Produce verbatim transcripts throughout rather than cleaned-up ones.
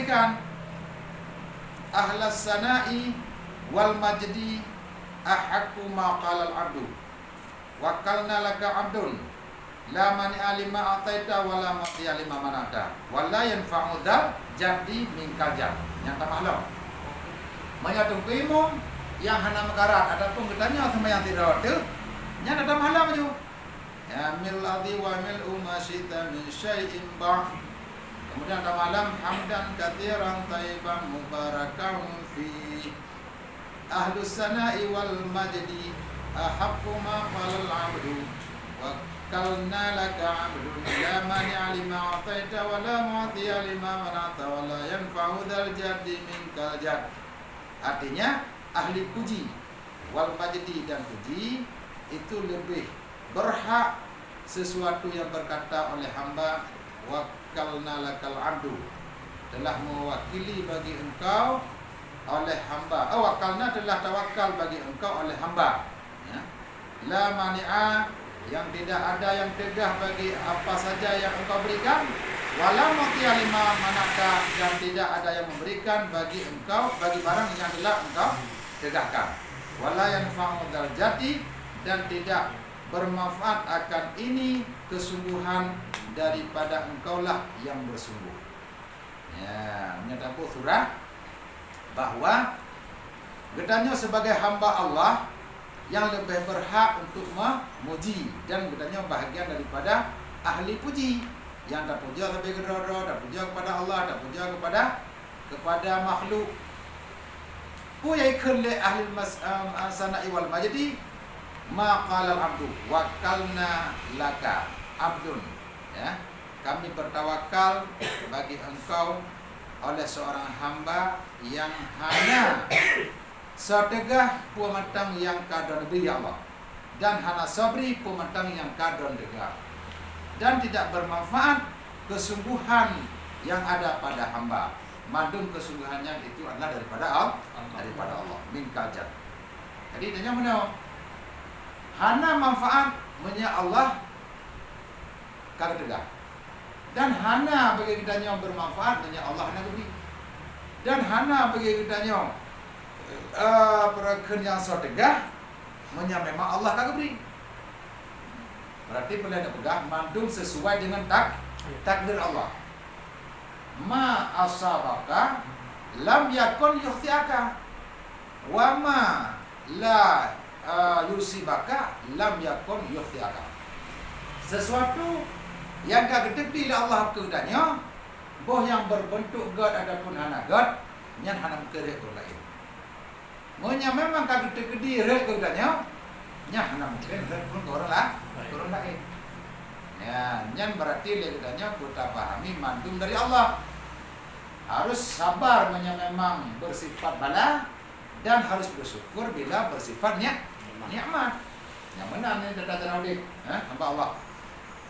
Kan, ahlas sana'i wal majdi ahaqqu ma qalal abdu. Wakkalna laka abdun, la mani'a lima a'taita wa la mu'tiya lima mana'ta, wa la yanfa'u dzal jaddi minkal jadd. Nyang tamah lom. Meunyoe teungku imum nyang hana meukarat ataupun geutanyoe seumayang sidroe teuh, nyan tamah lom laju. I'mal ladzi wa mil'u ma syi'ta min syai'in ba'd. Kemudian tamah lom, hamdan katsiran thayyiban mubarakan fih. Ahlus sana'i wal majdi ahaqqu ma qalal abdu. Wakkalna laka abdun, la mani'a lima a'taita wa la mu'tiya lima mana'ta wa la yanfa'u dzal jaddi minkal jadd. Artinya, ahli puji, wal majdi, dan puji itu lebih berhak sesuatu yang berkata oleh hamba, "Wakkalna lakal abdu," telah mewakili bagi engkau oleh hamba. Oh, wakkalna, telah tawakal bagi engkau oleh hamba. Ya. La mani'a, yang tidak ada yang tegah bagi apa saja yang engkau berikan, wala mu'tiya lima mana'ta, dan tidak ada yang memberikan bagi engkau, bagi barang yang telah engkau tegahkan. Wala yanfa'u dzal jaddi, dan tidak bermanfaat akan ini kesungguhan daripada engkaulah yang bersungguh. Ya, meunyoe taboh surah bahwa geutanyoe sebagai hamba Allah yang lebih berhak untuk memuji, dan geutanyoe bahagian daripada ahli puji. Yang tapuja sabe keudroe-droe, tapuja kepada Allah, tapuja kepada kepada makhluk. Peue nyang ikheun lé ahli mas-, em, sana'i wal majdi, ma qalal abdu, wakkalna laka abdun, ya. Kami bertawakal bagi engkau oleh seorang hamba yang hana soe teugah peue mantong nyang ka droeneuh bri, ya Allah, dan hana soe bri peue mantong nyang ka droeneuh teuga, dan tidak bermanfaat kesungguhan yang ada pada hamba. Mandum kesungguhan nyan itu adalah daripada Al-, daripada Allah, minkal jadd. Jadi, tanyoe meunoe, hana manfaat meunyoe Allah ka geuteugah. Dan hana bagi geutanyoe bermanfaat meunyoe Allah hana geubri. Dan hana bagi geutanyoe, eh, peue kheun nyang soe teugah meunyoe memang Allah ka geubri. Berarti peureulèe neupeugah mandum sesuai dengan tak-, takdir Allah. Ma asabaka lam yakun yukhti'aka. Wa ma la, eh, yusibaka lam yakun yukhti'aka. Sesuatu nyang ka geuteukdi lé Allah keu geutanyoe, boh nyang berbentuk gèt ataupun hana gèt, nyan hana mungken rhot keu ureueng laén. Meunyoe memang ka geuteukdi rhot keu geutanyoe, nyan hana mungken rhot pun keu ureueng la-, keu ureueng laén. Ya, nyan berarti lé geutanyoe keu tapahami mandum dari Allah. Harus sabar meunyoe memang bersifat bala, dan harus bersyukur bila bersifat nik-, nikmat. Nyang meunan nyan tata cara udép, eh, hamba Allah.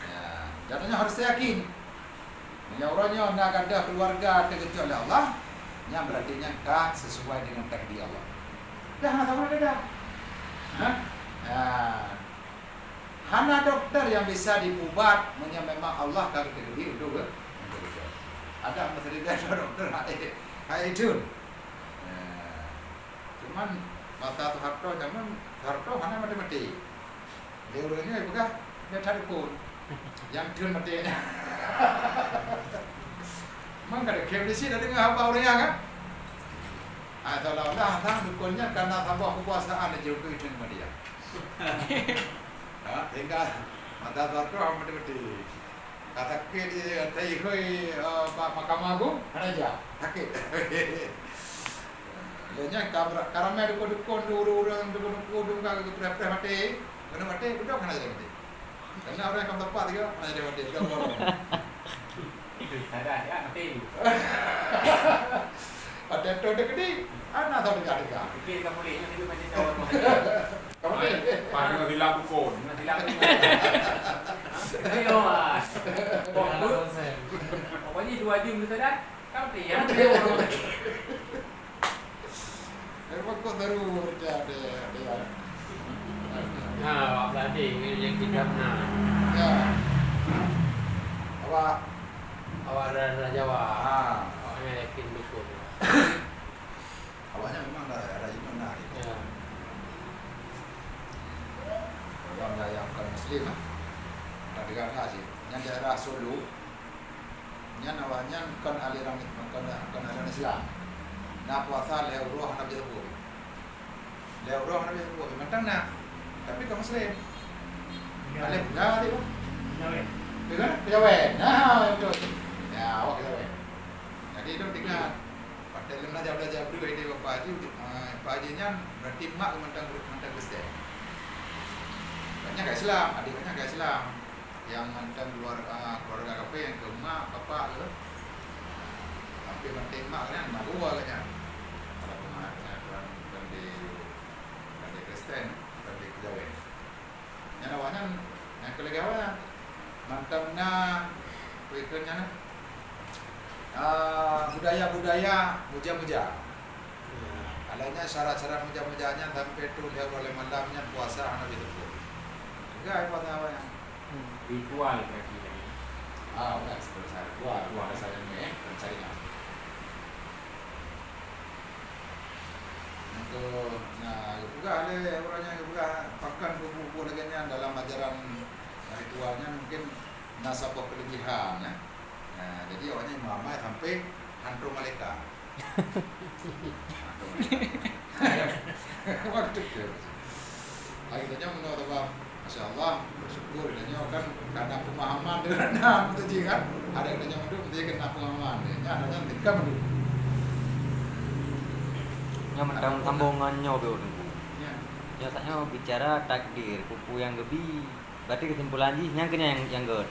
Ya, dan nyoe harus yakin. Meunyoe uroe nyoe na gadoh keuluwarga teugeujok lé Allah, nyan berarti nyan ka sesuai dengan takdir Allah. Dah hana saboh gadoh. Hah? Ya. Hana dokto nyang bisa dipubat meunyoe memang Allah ka geuteukdi untuk, untuk beutôi. Adak meuseuridai dokto hai, hai Idun. Ya. Cuman masa Soeharto, zaman Soeharto hana maté-maté. Lé ureueng nyoe peugah, "Nyoe that dukon." Nyang theun maté nyan. Memang ka deuh khem disinan deungoe haba ureueng nyan kan? Ah, seolah-olah sang dukon nyan ka na saboh keukuasaan di jeuet keu Idun Muhammadiyah. Ha, sehingga mata Soeharto maté-maté. Ka sakét, eh, teuhôi, eh, bak Mahkamah Agung, hana jak. Sakét. Lé nyan ka, ka ramé dukon-dukon, ureueng-ureueng dukon-dukon ka geupreh-preh maté. Keuneuk maté, beudôh hana jadi maté. Karena ureueng nyang ka meusapat juga, hana jadi maté. Sudah buang. Ada, ya, maté. Ada tu dia gede, hana tahu dengar-dengar. Mungkin ka boleh, nanti dia macam jawab. Kamu ni? Paling hilang dukun. Hilang dukun. Ayo, ah. Pokoknya dua jam tu dah. Kamu ni, ya? Memang kok baru kerja dia, dia. Ha, awak pelatih yang kita pernah. Ya. Awak, awak dah, dah Jawa. Ha. Awak yang Awaknyan memang dah ada iman dah. Ya. Orang yang, yang bukan muslim lah. Dah dengar lah sih. Yang daerah Sulu, nyan awaknyan kon aliran, kon, kon aliran Islam. Nah, puasa lhèe uroe hana bisa teupeu. Lhèe uroe hana bisa teupeu, mantong na. Tapi kon muslim. Alèh Buddha tadi, Bang. Kejawen. Bukan? Kejawen. Nah, betul. Ya, awak Kejawen. Jadi, itu tinggal. Padahai lôn belajar-belajar berdua di Pak Haji, eh, Pak Haji nyan berarti mak mantong, mantong Kristen. Banyak kat Islam, adik banyak kat Islam. Yang mantong keluar-, ah, keluarga kafé, yang ke mak, bapak ke. Hampir mantong mak kan, mak dua kan nyan. Kalau ke mak kan, kan di, kan di Kristen, kan di Kejawen. Nyan awaknyan, nyang keu lagèe awaknyan. Mantong na, peue kheun nyan, ah, budaya-budaya muja-muja. Ya. Alèh nyan syarat-syarat muja-muja nyan sampai tu lhèe uroe lhèe malam nyan puasa hana jiteupeue. Enggak, puasa awaknyan. Hmm. Ritual berarti tadi. Ah, bukan seperti syarat. Ritual, ritual. Ritual. Dasar ilmu, eh, bukan syariat. Untuk, nah, geupeugah lé ureueng nyang geupeugah pakon buku-buku lagèe nyan dalam ajaran ritual nyan mungkin na saboh keulebihan, ya. Nah, jadi awaknyan meuamai sampai hantom malaikat. Hantom malaikat. Waktu tu. Lagi tanya mana tu, Bang? Masya Allah, bersyukur, geutanyoe kan ka na pemahaman deungon na meutuji kan. Ada geutanyoe mandum meutuji kan na pemahaman. Nyan, nyan tingkat mandum. Nyan mantong sambungan nyoe, Teungku. Ya. Nyoe saat nyoe bicara takdir, peue-peue nyang geubi. Berarti kesimpulan jih, nyan keuh nyan nyang, nyang gèt.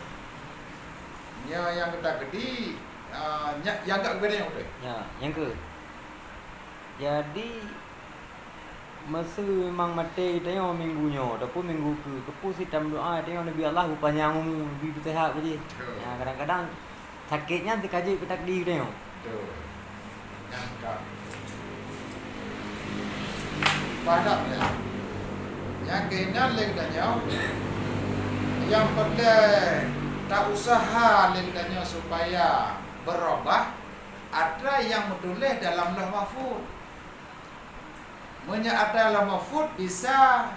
Nyan nyang geutakdi, ah, nyan, nyang gèt geutanyoe, beutôi? Ya, nyang keuh. Jadi, Meusé memang maté geutanyoe minggu nyoe ataupun minggu keu, keupeue sit tameudoa geutanyoe, Nabi Allah, beupanyang umu, neubi beuseuhat beu jih. Betul. Nah, kadang-kadang sakét nyan teuka jeuet keu takdir geutanyoe. Betul. Nyan ka. Padahai nyan. Nyang keunan lé geutanyoe, nyang peureulèe ta-useuha lé geutanyoe supaya beurobah, atra nyang meutuléh dalam Lauh Mahfuz. Meunyoe atra Lauh Mahfuz bisa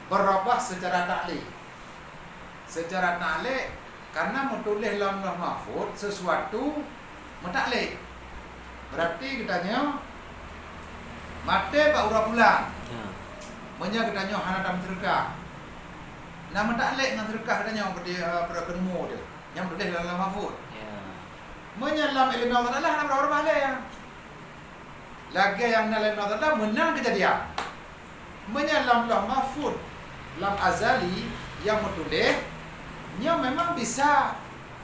beurobah seucara taklek. Seucara taklek, kareuna meutuléh lam Lauh Mahfuz sisuatu meutaklek. Beurati geutanyoe maté bak uroe bulan. Ya. Meunyoe geutanyoe hana tameuseudeukah, na meutaklek ngon seudeukah geutanyoe bak di, eh, peureukeuneumô teuh. Nyang meutuléh lam Lauh Mahfuz. Ya. Meunyoe lam ileumèe Allah Taala hana beurobah-robah lé nyan. Lagèe nyang na lam Allah Taala meunan keujadian. Meunyoe lam Lauh Mahfuz, lam azali nyang meutuléh, nyoe memang bisa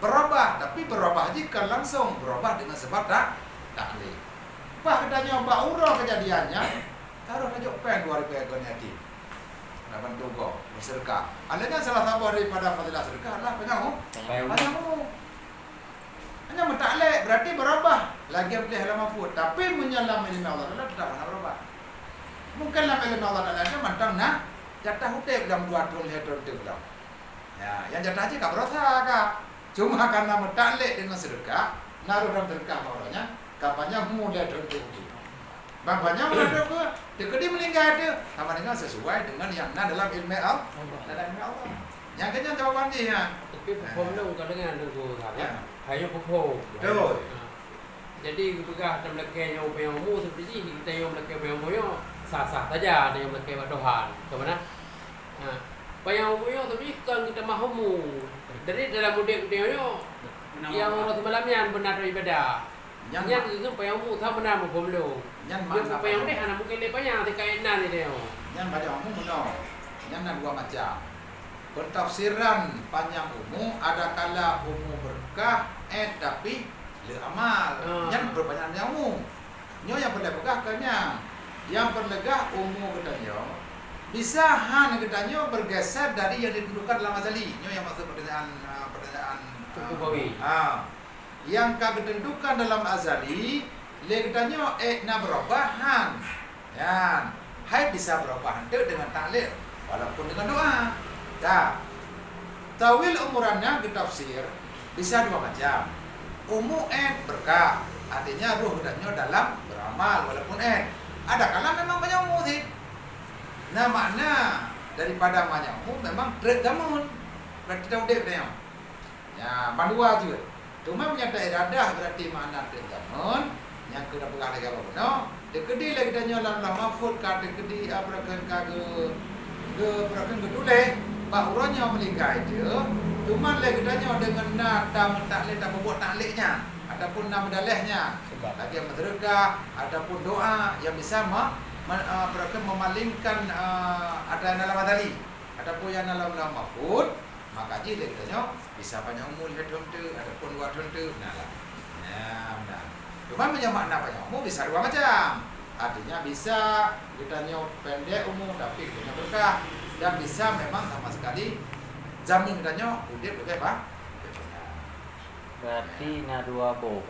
beurobah, tapi beurobah jih kon langsông, beurobah deungon seubab ta-, taklek. Bah geutanyoe bak uroe keujadian nyan, ka rôh tajok péng dua ribèe keu yatim. Na bantu gob, beuseudeukah. Alèh nyan salah saboh daripada fadilah seudeukah adalah panyang u-, panyang umu. Hanya meutaklek, berarti beurobah. Lagèe meutuléh lam Lauh Mahfuz. Tapi meunyoe lam ileumèe Allah Taala teutap hana beurobah. Mungken lam ileumèe Allah Taala nyan mantong na jatah udép lam dua thôn, lhèe thôn teuh lom. Ya, nyang jatah jih ka beurasa ka. Cuma kareuna meutaklek deungon seudeukah, na rôh lam seudeukah bak uroe nyan, ka panyang umu lhèe thôn teuh. Ban panyang umu lhèe thôn teuh, teukeudi meuninggai teuh, sama dengan sesuai dengan nyang na dalam ileumèe Al-, dalam ileumèe Allah. Nyang keu nyan jawaban jih nyan. Tapi phôn lôn ka deungoe Teungku Uzhar, ya. Hai nyoe phôn. Betul. Ha. Jadi geupeugah tameulakèe nyoe panyang umu seperti jih, geutanyoe meulakèe panyang umu nyoe sah-sah saja, tanyoe meulakèe bak Tuhan. Ka meunan? Ha. Panyang umu nyoe seperti jih kon geutamah umu. Dari dalam udép geutanyoe nyoe, nyang uroe seumalam nyan beuna ibadah. Nyan nyan ma-, keuh panyang umu, sama na muphom lôn. Nyan makna panyang umu hana mungken lé panyang teuka inan lé nyoe. Nyan panyang umu meunoe. Nyan na dua macam. Peutafsiran panyang umu, adakala umu beureukat, eh, tapi le amal. Ah. Nyan peupanyang umu. Nyoe nyang peureulèe peugah keu nyan. Nyang peureulèe peugah umu geutanyoe bisa han geutanyoe beureugeser dari nyang ditentukan dalam azali. Nyoe nyang maksud pertanyaan, ah, pertanyaan, ah, Teungku Bawi. Ah. Nyang ka geuteuntukan dalam azali lé geutanyoe, ék na beurobah han. Nyan, hai bisa beurobah eunteuk deungon taklek, walaupun deungon doa. Ka. Tawil umuran nyan geutafsir bisa dua macam. Umu ék beureukat. Artinya roh geutanyoe dalam beuramal walaupun ét. Ada kala memang panjang umu cit. Nah, makna daripada panjang umu memang treb zameun. Berarti dah udeb geutanyoe. Nya, bandua jeuet. Teuma meunyo ta iradah berarti makna treb zameun, nyang keu tapeugah lagèe bunoe, teukeudi lé geutanyoe lam Lauh Mahfuz ka teukeudi, a, peue kheun ka geu-, geu-, peue kheun geutuléh bak uroe nyoe meulinggai jeuet, teuma lé geutanyoe deungon na tameutaklik, tapeubuet taklik nyan, ataupun na meudaleh nyan, lagèe meuseudeukah ataupun doa nyang bisa me-, me-, a, peue kheun meumalingkan, a, atra nyang na lam azali ataupun nyang na lam Lauh Mahfuz, maka jih lé geutanyoe bisa panjang umu lhèe thôn teuk ataupun dua thôn teuk, na lah. Nah, meunan. Cuma meunyo makna panjang umu bisa dua macam. Artinya bisa geutanyoe pendek umu tapi geutanyoe beureukat, dan bisa memang sama sekali jamin geutanyoe udeb leubeh ba-, leubeh panjang. Berarti na dua boh.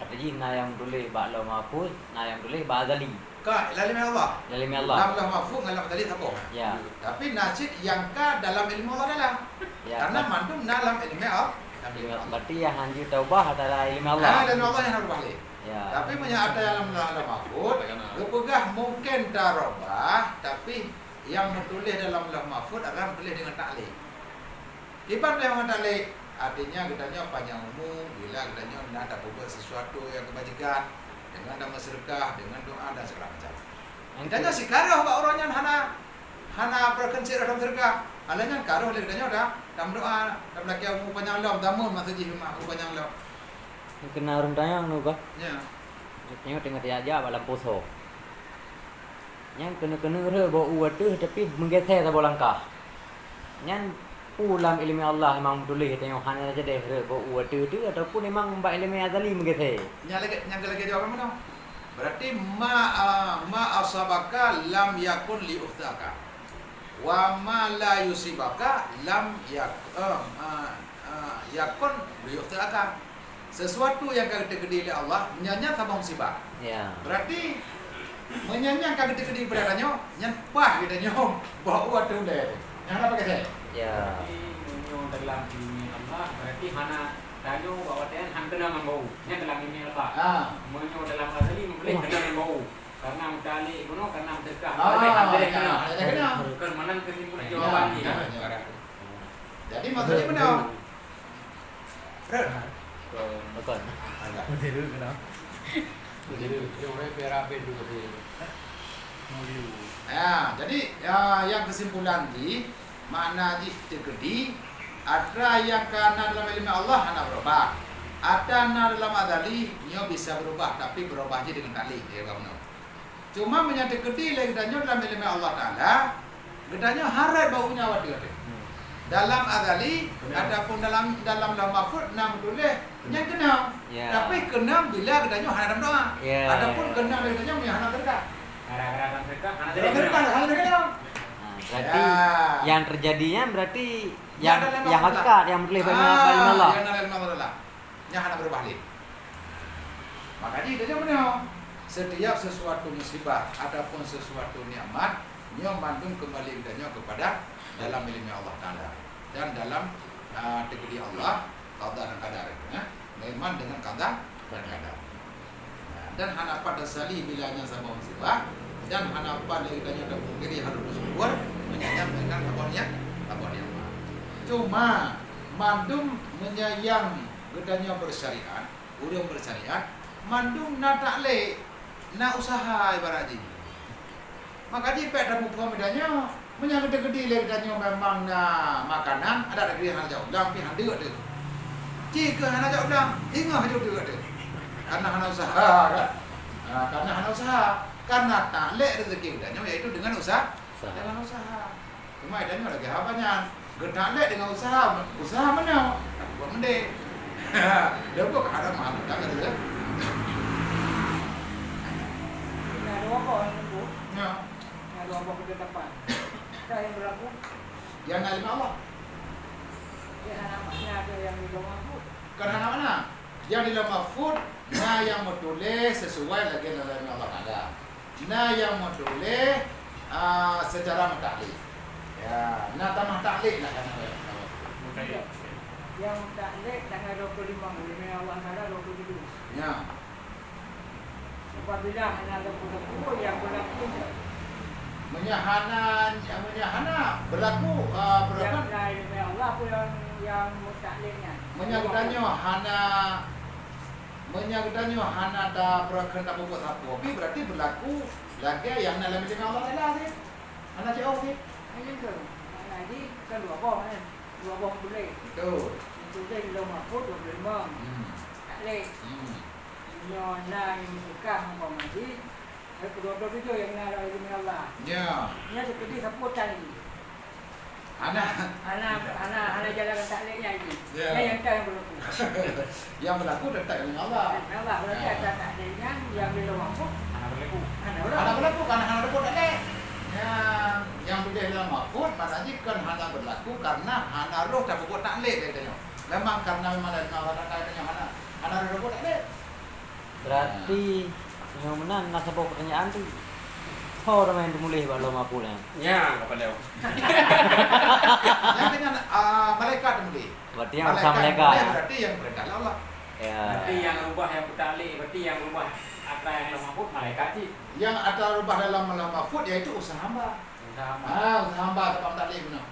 Artinya na nyang tuléh bak Lauh Mahfuz, na nyang tuléh bak Azali. Ka, lam ileumèe Allah. Lam ileumèe Allah. Lam Lauh Mahfuz ngon lam Azali saboh. Ya. Tapi na cit nyang ka dalam ileumèe Allah Taala. Ya, karena ber- mandum na lam ileumèe Allah. Lam ileumèe Allah. Berarti nyang hanjeuet taubah adalah ileumèe Allah. Ah, ileumèe Allah nyang harôh ubah lé. Ya. Tapi meunyo atra nyang lam Lauh Mahfuz, geupeugah mungken tarubah, tapi nyang meutuléh dalam Lauh Mahfuz adalah meutuléh deungon taklik. Kiban lé ngon taklik, artinya geutanyoe panjang umu bila geutanyoe na tapeubuet sesuatu nyang keubajikan, deungon tameuseudeukah, deungon doa dan segala macam. Geutanyoe sikaroh bak uroe nyan hana, hana peue kheun sirah tameuseudeukah. Alah nyan karoh lé geutanyoe ta-, tameudoa, tameulakèe umu panjang lom, zameun maksud jih umu panjang lom. Keunan ureueng tanyong nyoe bah. Nya. Nyoe teungoh tajak-jak bak lampôh soe. Nyan keuneuk-keuneuk rhot bak u ateueh tapi meugeusé saboh langkah. Nyan peue lam ileumèe Allah memang meutuléh tanyoe hana jadeh rhot bak u ateueh teuh ataupun memang bak ileumèe azali meugeusé? Nyan lagèe, nyan lagèe jawaban meunoe. Berarti ma, a, ma asabaka lam yakun liyukhti'aka. Wa ma la yusibaka lam yak-, em, a, a, yakun liyukhti'aka. Sesuatu nyang ka geuteukeudi lé Allah, nyan, nyan saboh musibah. Ya. Berarti, meunyo nyan ka geuteukeudi bak geutanyoe, nyan paih geutanyoe bak u ateueh ulèe. Nyan hana pakai sèt. Ya. Berarti, meunyo dalam ileumèe Allah, berarti hana tanyoe bak watèe nyan han keunong ngon bak u. Nyan dalam ileumèe Allah. Ha. Meunyo dalam azali, meukeuleh keunong ngon bak u. Karena meutalek bunoe, karena meudeukah. Ah, meutalek, ya, hana keunong. Bukan meunan keusimpulan jawaban ni. Ya, ya. Jadi, maksudnya benar. Betul. Betul. Betul, kenapa? Betul. Dia orang biar apa dulu dia. Ya, jadi, ya, nyang keusimpulan jih, makna jih teukeudi, atra nyang ka na dalam ileumèe Allah hana beurubah. Atra na dalam azali, nyoe bisa beurubah, tapi beurubah jih deungon taklik, ya, kamoe. Cuma meunyo teukeudi lé geutanyoe dalam ileumèe Allah Taala, geutanyoe harôh bak u nyan watèe-watèe. Hmm. Dalam azali, benar, ataupun dalam, dalam Lauh Mahfuz na meutuléh, hmm, nyan keunong. Ya. Tapi keunong bila geutanyoe hana tameudoa. Ya. Ataupun keunong lé geutanyoe meunyo hana teudeukah. Gara-gara hana teudeukah, hana teudeukah, hana teudeukah. Nah, berarti, ya, yang terjadinya berarti yang, yang dalam, yang Allah Taala, hakikat, yang meutuléh bak ileumèe Allah. Ah, Allah. Yang dalam Allah Taala. Nyan hana beurubah lé. Maka jih geutanyoe meunyoe, setiap sesuatu musibah ataupun sesuatu nikmat, nyoe mandum keumbali geutanyoe keupada dalam ileumèe Allah Taala dan dalam, a, teukeudi Allah, qada dan qadar, ya. Meuiman deungon qada dan qadar. Nah, dan hana pat tasali bila nyan saboh musibah, dan hana pat lé geutanyoe tapungkiri harôh bersyukur, meunyo nyan meunan saboh nikmat, saboh nikmat. Cuma, mandum meunyo nyang geutanyoe bersyariat, ureueng bersyariat, mandum na taklik, na useuha ibarat jih. Maka jih bèk tamuphom geutanyoe, meunyo geuteukeudi lé geutanyoe memang na makanan, adak teukeudi hana jak u blang, pih han deuk teuh. Ci keuh hana jak u blang, ingat ju deuk teuh. Karena hana useuha, kan? Ha, karena hana useuha. Karena taklik rezeki geutanyoe yaitu dengan useuha, useuha, dengan useuha. Cuma geutanyoe lagèe haba nyan, geutaklik deungon useuha, useuha meunoe, tapeubuet meudeh. Dia buet haram mahal utang kata dia. Nah, dua boh yang nunggu. Ya. Nah, dua boh ketetapan. Dah yang berlaku. Yang na ileumèe Allah. Dia hana makna ada yang di bawah tu. Kan hana makna. Yang di Lauh Mahfuz, na yang meutuléh sesuai lagèe na ileumèe Allah Taala. Na nyang meutuléh, a, secara meutaklik. Ya, na tamah taklik lah kan. Mutayyid. Nyang mutaklek tanggal dua puluh lima, ileumèe Allah Taala dua puluh tujuh. Ya. Apabila hana leupeue-leupeue, nyang beulaku nyan. Meunyo hana, meunyo hana beulaku, ah, beulaku. Nyang na ileumèe Allah peue nyang, nyang mutaklek nyan. Meunyo geutanyoe hana, meunyo geutanyoe hana ta-, beurakan tapeubuet sapeue, berarti beulaku lagèe nyang na lam ileumèe Allah Taala cit. Hana jiôh cit. Hana jiôh. Makna jih kan dua boh, kan? Dua boh buleuen. Betul. Dituléh di Lauh Mahfuz dua puluh lima. Hmm. Taklek. Hmm. Nyoe na nyang meukeukah umpama jih, eh, dua puluh tujuh nyang na lam ileumèe Allah. Ya. Nyan sikeudéh sapeue tan jih. Hana. Hana, hana, hana jalan taklek nyan jih. Ya. Nyan nyang tan nyang beulaku. Nyang beulaku teutap ileumèe Allah. Ileumèe Allah, berarti ya. Ata taklek nyan, nyang di Lauh Mahfuz. Hana beulaku. Hana beulaku. Hana beulaku, karena hana beulaku taklek. Nyang, nyang beudéh lam Lauh Mahfuz, makna jih kon hana beulaku karena hana roh tapeubuet taklek lé tanyoe. Memang karena memang dari Allah Taala tanyoe hana, hana roh tapeubuet taklek. Berarti, nyoe meunan na saboh pertanyaan tu. Soe teuma nyang teumuléh bak Lauh Mahfuz nyan? Nyan, kepada. Nyang keunan, ah, malaikat teumuléh. Berarti nyang urusan malaikat. Malaikat teumuléh, berarti nyang peurintah lé Allah. Ya. Berarti nyang rubah nyang peutaklek, berarti nyang rubah atra nyang Lauh Mahfuz malaikat cit. Nyang atra rubah dalam Lauh Mahfuz yaitu usaha hamba. Usaha hamba. Ah, usaha hamba sabab taklek bunoe.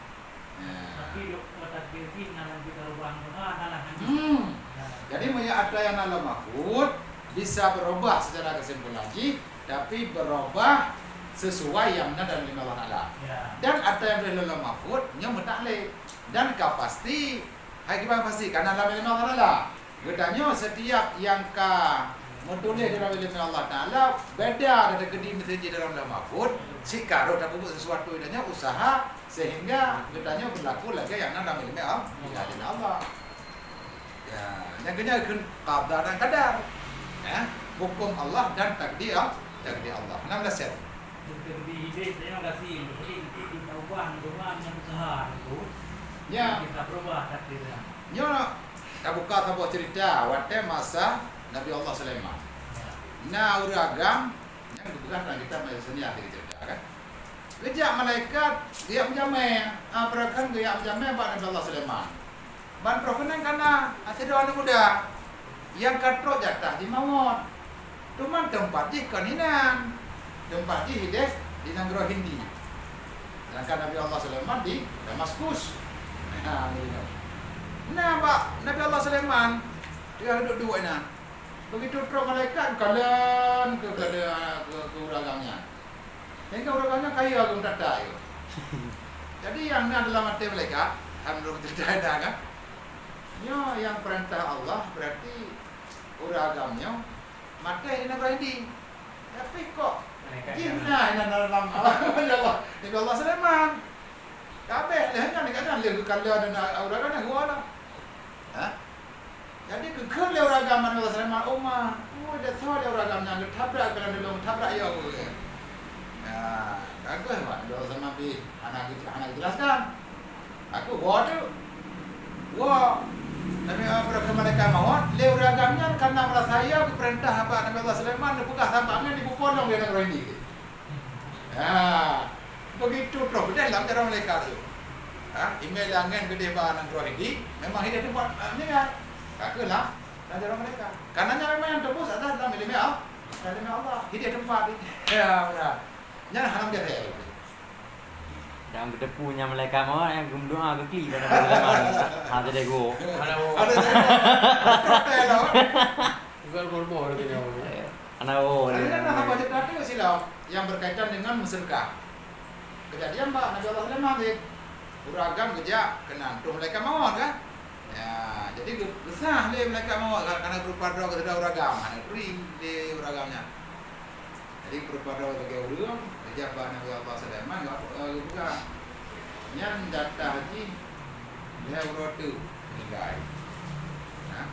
Nah. Tapi dok, takdir jih na lam kitab Allah, na lam hadis. Hmm. Nah. Jadi, meunyo atra nyang na lam Mahfuz bisa berubah secara kesimpulan jih, tapi berubah sesuai nyang na dalam ileumèe Allah Taala. Ya. Dan atra nyang na lam Mahfuz nyoe mutaklek. Dan ka pasti, hai kiban pasti, ka na lam ileumèe Allah Taala. Geutanyoe setiap nyang ka meutuléh dalam ileumèe Allah Taala, beda dari keudi meuseujid dalam Lauh Mahfuz, sikaroh tapeubuet sesuatu geutanyoe usaha sehingga geutanyoe beulaku lagèe nyang na dalam ileumèe Allah, ileumèe Allah. Ya, nyang keunyan kheun qada dan qadar. Ya, hukum Allah dan takdir, takdir Allah. Enam belas set. Takdir hidayah, terima kasih. Jadi, kita ubah, ubah dengan usaha itu. Ya. Kita berubah takdirnya. Nyoe Tabuka saboh cerita watèe masa Nabi Allah Sulaiman. Na ureueng agam nyang geupeugah lam kitab Majelis Sunniah tadi cerita kan. Geujak malaikat geujak meujamèe, ah, peurakan geujak meujamèe bak Nabi Allah Sulaiman. Ban troh keunan ka na, ah, sidroe aneuk muda nyang ka trok jatah jimawöt. Teuma teumpat jih kon inan. Teumpat jih ideh di nanggroe Hindi. Sedangkan Nabi Allah Sulaiman di Damaskus. Nah, begitu. Nah, bak Nabi Allah Sulaiman, dia duduk-duduk inan. Begitu trok malaikat, kalon ke, ke, ke, ke ureueng agam nyan. Sehingga ureueng agam nyan kaya geuh meutata. Jadi, nyang na dalam até malaikat, alhamdulillah, cerita dah kan. Nyoe nyang peurintah Allah, berarti ureueng agam nyoe maté di nanggroe Hindi. Tapi kok jih na inan dalam, ya Allah, Nabi Allah Sulaiman. Kabeh lheueh nyan, kadang lheueh geukalon dan ureueng agam nyan geuwoe na. Ha? Jadi geukheun lé ureueng agam Nabi Allah Sulaiman, "Oma, ui, desya lé ureueng agam nyan geutabrak keunan lôn, geutabrak yo." Ya, bagus, Pak. Nabi Allah Sulaiman pih hana geu-, hana geujelaskan. Aku woe tu. Woe. Nabi, ah, peureukan malaikat mawöt, lé ureueng agam nyan karena meurasa ya geupeurintah bak Nabi Allah Sulaiman neupeugah saban nyan dipeupolong lé nanggroe Hindi. Ha, begitu troh beudeh lam jaroe malaikat tu. Ha, imè lé angén geudeh bak nanggroe Hindi, memang hideh teumpat, ah, meninggai. Ka keuh lah, lam jaroe malaikat. Karena nyan memang nyang teumbus adalah lam ileumèe Allah. Lam ileumèe Allah, hideh teumpat. Ya, beuna. Nyan hana biasa. Dan geuteupeue nyan malaikat mawöt nyang geumeudoa geukli bak Nabi Sulaiman. Ha, jadi go. Ada, ada, ada. Ada, ada. Bukan boh-boh lagi nyawa. Hana woe. Ada, ada, ada haba cerita tu silap yang berkaitan dengan meuseudeukah. Kejadian bak Nabi Allah Sulaiman cit. Ureueng agam geujak keunan troh malaikat mawöt kan? Ya, jadi geu-, geusah lé malaikat mawöt kan, karena berupa droe keudroe ureueng agam, hana turi lé ureueng agam nyan. Jadi, peurupa droe lagèe ureueng, geujak bak Nabi Allah Sulaiman, eh, geupeugah, "Nyan jatah jih lhèe uroe teuk meninggai." Nah,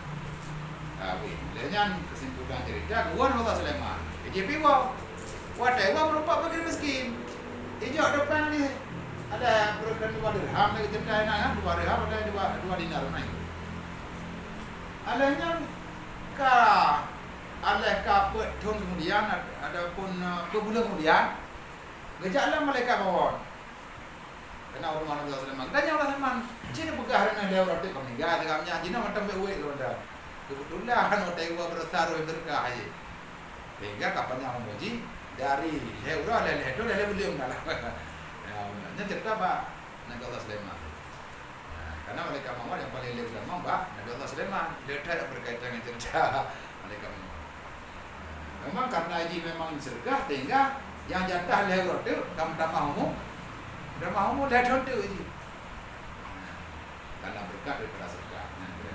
ah, weh, lheueh nyan keusimpulan cerita, geuwoe Nabi Allah Sulaiman. Geujak pih woe. Watèe woe meurumpok fakir miskin. Ijok depan jih, ada peureukan dua dirham lagèe cerita inan, kan? Dua dirham ada dua, dua dinar, nah. Lheueh nyan ka Alah ka peuet thôn keumudian, ad-, ataupun, eh, peuet buleuen keumudian, geujak lom malaikat mawöt. Keunan u rumoh Nabi Sulaiman. Geutanyong lé Sulaiman, Cit peugah lé uroe teuk ka meuninggai, teuka meunyan jinoe mantong bék wék lôn dah. Keubeutulan watée iwa beurasa roh berkah jih. Sehingga ka panyang umu jih dari lhée uroe, lhée, lhée thon, lhée buleuen dah lah. Ya, nyan cerita bak Nabi Allah Sulaiman. Nah, karena malaikat maut nyang paleng lé ulama bak Nabi Allah Sulaiman. Dia tak berkaitan dengan cerita malaikat maut. Memang karena jih memang sedekah, sehingga nyang jatah lhée uroe teuk ka meutamah umu, meutamah umu lhée thon teuk jih. Karena berkat daripada sedekah. Nyan kira.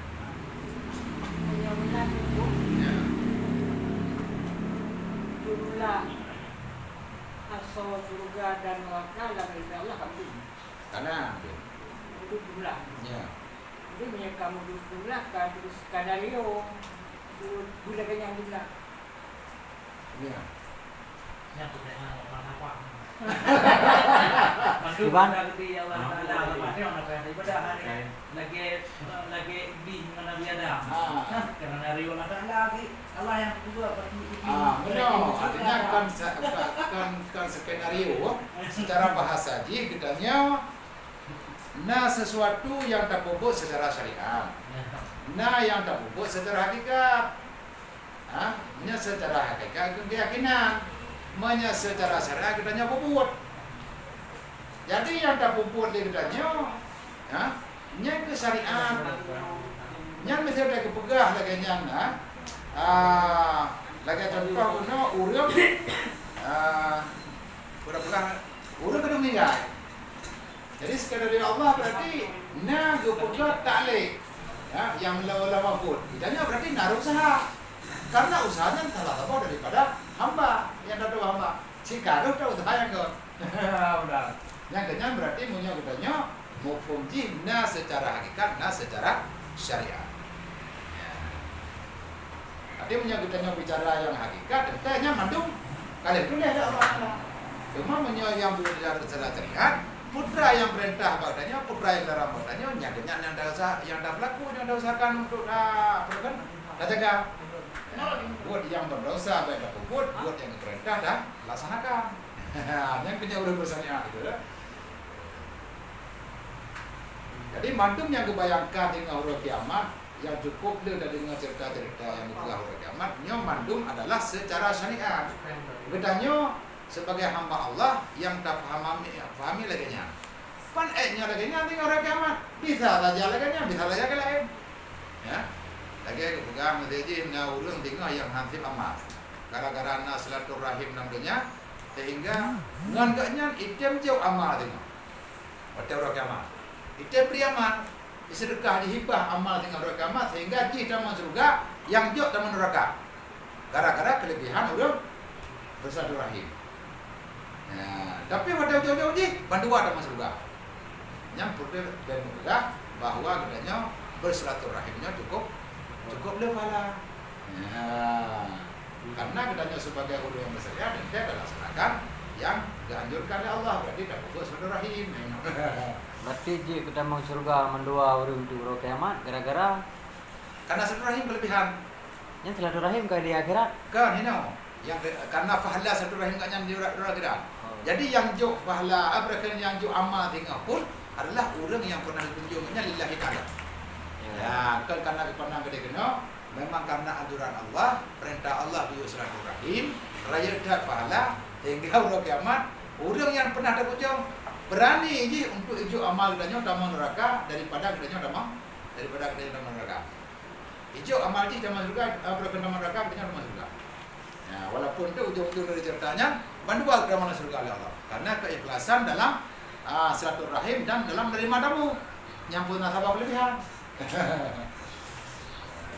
Meunyoe meunan, Bu, ya, jumlah asoe syeuruga dan neuraka lam ilmu Allah ka meuduek. Kana, betul. Meuduek jumlah. Ya. Jadi, meunyoe ka meuduek jumlah, ka terus skenario. Gula kenyang juga. Ya. Nyan tu tengah orang apa? Iban. Dah gede ya Allah Taala, lepas ni orang kata ibadah hari. Lagi, lagi iblis dengan Nabi Adam. Ah. Nah, karena dari Allah Taala lagi, Allah yang kedua, berarti iblis. Ah, benar. Artinya kan se-, kan, kan skenario, secara bahasa jih, katanya, na sesuatu yang tapeubuet secara syariat. Na yang tapeubuet secara hakikat. Ha? Meunyoe secara hakikat keu keyakinan. Meunyoe secara syariat geutanyoe peubuet. Jadi nyang tapeubuet lé geutanyoe, ha? Nyan keu syariat. Nyan miseue geupeugah lagée nyan, ha? Ah, lagée contoh bunoe ureuëng, ah, peugah ureuëng keuneuk meuninggai. Jadi, skenario Allah berarti na geupeugah taklik, ya, nyang lam, lam mahfud. Geutanyoe berarti na usaha. Karena usaha nyan salah saboh daripada hamba, nyang tatu'oh hamba. Cit ka rôh tatu'oh usaha nyang kon. Mudah. Nyang keunyan berarti meunyoe geutanyoe muphom jih na secara hakikat, na secara syariat. Ya. Tapi meunyoe geutanyoe bicara nyang hakikat, teuntée nyan mandum ka lheueh tuléh lé Allah Taala. Cuma meunyoe nyang bicara secara syariat, peue treuk nyang peurintah bak geutanyoe, peue treuk nyang larang bak geutanyoe, nyan, nyan nyang tausaha, nyang tapeulaku, nyang tausahakan untuk ta-, apa kan, tajaga. Buet nyang berdosa bèk tapeubuet, buet nyang geupeurintah talaksanakan. Nyan keuh nyan ureueng bersyariat gitu, ya. Jadi, mandum nyang geubayangkan deungon uroe kiamat, nyang cukup le tadeungoe cerita-cerita nyang geupeugah uroe kiamat, nyoe mandum adalah secara syariat. Geutanyoe sebagai hamba Allah nyang tapahami, pahami lagèe nyan. Pan èk nyoe lagèe nyan deungon uroe kiamat. Bisa saja lagèe nyan, bisa saja lagèe laén. Ya. Lagèe geupeugah meusé jih na ureueng singoh nyang hansip amal. Gara-gara na silaturahim lam donya, sehingga ngon gobnyan item jok amal singoh. Watèe uroe kiamat. Item bri amal, diseudeukah, dihibah amal singoh uroe kiamat, sehingga jih tamong syeuruga, nyang jok tamong neuraka. Gara-gara keulebihan ureueng bersilaturahim. Ya, tapi watèe ujong-ujong jih, bandua tamong syeuruga. Nyan peureulèe geupeugah bahwa geutanyoe bersilaturahim nyoe cukup, cukup le pahala. Ya. Karena geutanyoe sebagai ureueng nyang bersyariat, dan kita laksanakan nyang dianjurkan oleh Allah, berarti tapeubuet silaturahim. Berarti jih geutamong syeuruga mandua ureueng di uroe kiamat gara-gara Karena silaturahim kelebihan. Nyan silaturahim ka di akhirat? Kan, hino. Nyang ke-, karena pahala silaturahim gobnyan di ura-, di akhirat. Oh. Jadi, nyang jok pahala, apa kata, nyang jok amal singoh pun adalah ureueng nyang pernah dikunjungi gobnyan lillahi ta'ala. Ya. Ya, kan karena geupeuna geude keunoe, memang karena anjuran Allah, perintah Allah geuyue silaturahim, rayeuk that pahala, sehingga uroe kiamat, ureueng nyang pernah takunjung, berani jih untuk ijok amal geutanyoe tamong neuraka daripada geutanyoe tamong, daripada geutanyoe tamong neuraka. Ijok amal jih tamong syeuruga, eh, peue keuh tamong neuraka, geutanyoe tamong syeuruga. Ya, walaupun tu ujong-ujong dari cerita nyan, bandua tamong syeuruga oleh Allah. Karena keikhlasan dalam, ah, silaturahim dan dalam menerima tamu. Nyang pun nasabah kelebihan.